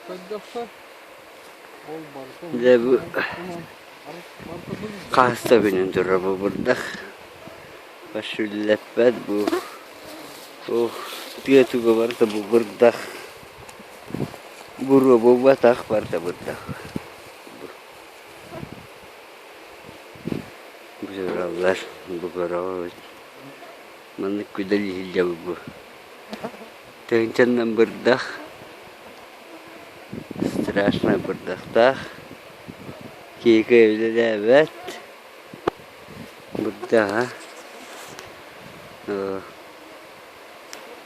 Дьэ бу хаһыс да күнүн турар бу бырдах. Сүллэппэт бу туох тыа туга барыта бу бырдах. Буруо буолбатах барыта бырдах. Бу тураллар бу көрөҕүт. Маннык күдэлиһиллэбит бу. Тыһыынчаннан бырдах, страшно бырдахтаах, киһи үлэлээбэт, бырдаҕа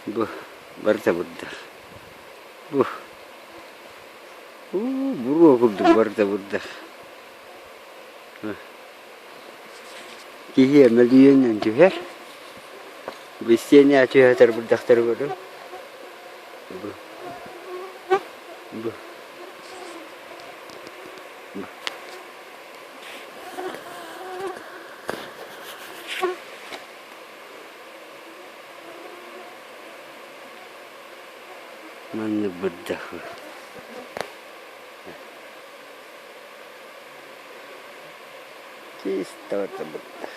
бу барыта бырдах. Бу уу буруо курдук барыта бырдах. Киһи мөлүйүөнүнэн түһэр. Бу истиэнэ түһэтэр бырдахтары көрүҥ. Бу. Бу. Бу. Маннык бырдах. Чисто бырдах.